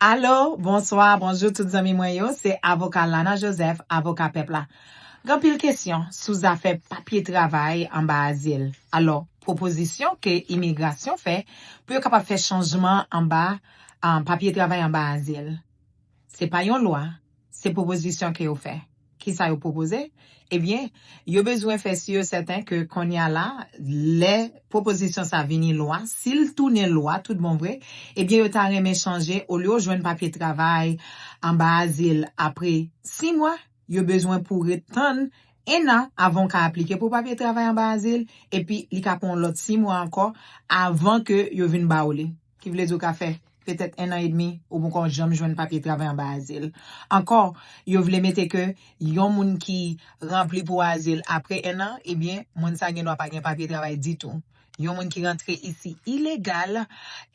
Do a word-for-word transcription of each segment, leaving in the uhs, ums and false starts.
Alo, bonswa, bonjou tout zanmi mwen yo, se avoka Lana Joseph, avoka pèp la. Gen anpil kesyon sou zafè papye travay anba azil. Alò, pwopozisyon ke imigrasyon fè pou yo kapab fè chanjman anba, ah, papye travay anba azil. Se pa yon lwa, se pwopozisyon ke yo fè. Kisa yo pwopoze? Ebyen, yo bezwen fè si yo sèten ke kounye a la, lè pwopozisyon sa vini lwa, si l tounen lwa tout bon vre, ebyen, yo ta renmen chanje, olye w jwenn papye travay anba azil apre sis mwa, yo bezwen pou w ret tann en an avan w ka aplike pou papye travay anba azil, epi li ka pran yon lòt sis mwa ankò avan ke yo vin ba w li. Ki vle di w ka fè petèt en an edmi, ou poko janm jwenn papye travay anba azil. Ankò, yo vle mete ke yon moun ki ranpli pou azil apre en an, ebyen, moun sa gen dwa pa gen papye travay ditou. Yon moun ki rantre isi ilegal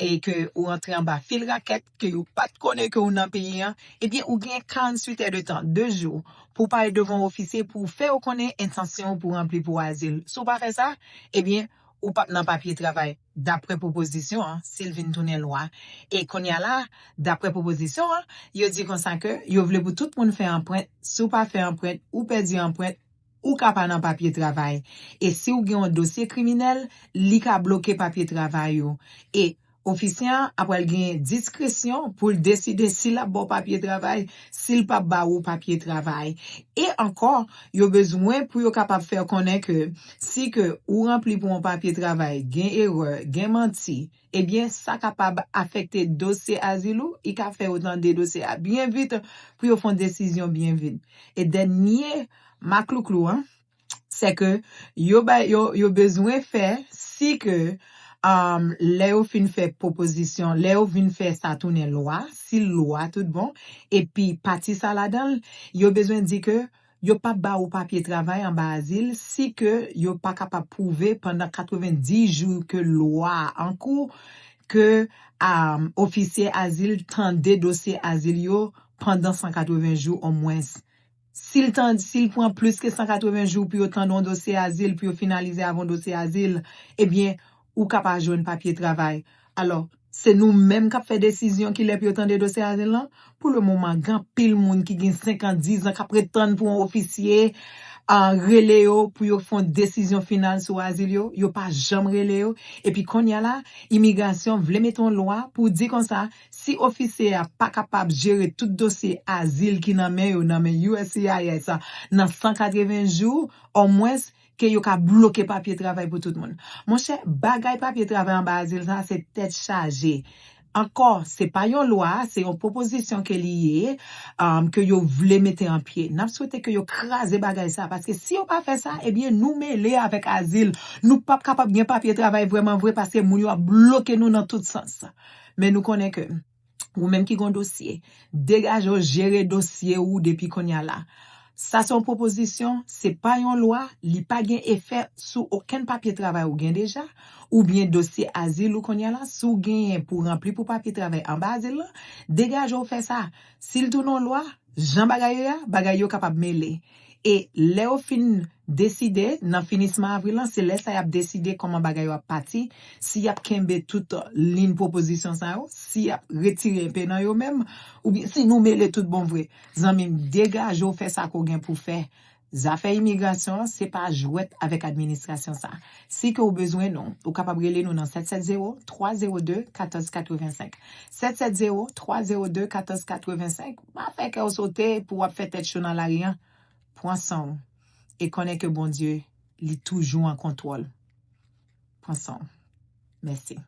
e ke ou rantre anba fil rakèt, ke yo pa t konnen ke ou nan peyi an, ebyen, ou gen karanntuit è de tan, de jou, pou w pale devan ofisye pou w fè yo konnen entansyon w pou ranpli pou azil. Si w pa fè sa, ebyen, ou p ap nan papye travay, daprè pwopozisyon an, si l vin tounen lwa. E kounye a la, daprè pwopozisyon an, yo di konsa ke yo vle pou tout moun fè anprent. Si w pa fè anprent, ou pèdi anprent, ou ka pa nan papye travay. E si w gen yon dosye kriminèl, li ka bloke papye travay ou. E ofisye an ap pral gen diskresyon pou l deside si l ap ba w papye travay, si l p ap ba ou papye travay. E ankò, yo bezwen pou yo kapab fè konnen ke si ke ou ranpli pou yon papye travay, gen erè, gen manti, ebyen, sa kapab afekte dosye azil ou, i ka fè yo tande dosye a byen vit pou yo fè yon desizyon byen vit. E dènye maklouklou an, se ke yo, ba, yo, yo bezwen fè si ke, um, lè yo fin fè pwopozisyon, lè yo vin fè sa tounen lwa, si lwa tout bon, epi pati sa ladan l, yo bezwen di ke yo p ap ba ou papye travay anba azil si ke yo pa kapab pwouve pandan katrevenndis jou ke lwa a an kou ke, um, ofisye azil tande dosye azil yo pandan san katreven jou omwens. Si l tan-, si l pran plis ke san katreven jou pou yo tande yon dosye azil, pou yo finalize avè yon dosye azil, ebyen, ou ka pa jwenn papye travay. Alò, se nou menm k ap fè desizyon kilè pou yo tande dosye azil lan. Pou le moman, gen anpil moun ki gen senk an, diz an, k ap ret tann pou yon ofisye, ah, rele yo pou yo fè yon desizyon final sou azil yo. Yo pa janm rele yo. Epi kounye a la, imigrasyon vle mete yon lwa pou di konsa, si ofisye a pa kapab jere tout dosye azil ki nan men yo, nan men U S C I S, nan san katreven jou, omwens, ke yo ka bloke papye travay pou tout moun. Monchè, bagay papye travay anba azil sa, se tèt chaje. Ankò, se pa yon lwa, se yon pwopozisyon ke li ye, um, ke yo vle mete an pye. N ap swete ke yo kraze bagay sa, paske si yo pa fè sa, ebyen, nou mele avèk azil. Nou p ap kapab gen papye travay vrèman vre, paske moun yo ap bloke nou nan tout sans. Men nou konnen ke ou menm ki gon dosye, degaje w jere dosye ou depi kounye a la. Sa se yon pwopozisyon, se pa yon lwa, li pa gen efè sou okenn papye travay ou gen deja, oubyen dosye azil ou kounye a la, si w genyen pou ranpli pou papye travay anba azil lan, degaje w fè sa. Si l tounen yon lwa, jan bagay yo ye a, bagay yo kapab mele. E lè yo fin deside, nan finisman avril lan, se lè sa y ap deside kòman bagay yo ap pati, si y ap kenbe tout liy pwopozisyon sa yo, si y ap retire enpe nan yo menm, oubyen si nou mele tout bon vre. Zanmi m, degaje w fè sa ke w gen pou fè. Zafè imigrasyon an, se pa jwèt avèk administrasyon sa. Si ke w bezwen nou, ou kapab rele nou nan sèt sèt zewo, twa zewo de, katòz katrevensenk. Sèt sèt zewo, twa zewo de, katòz katrevensenk. Pa fè kè w sote pou w ap fè tèt cho nan lari an. Pran san w. E konnen ke Bondye, li toujou an kontwòl. Pran san w. Mèsi.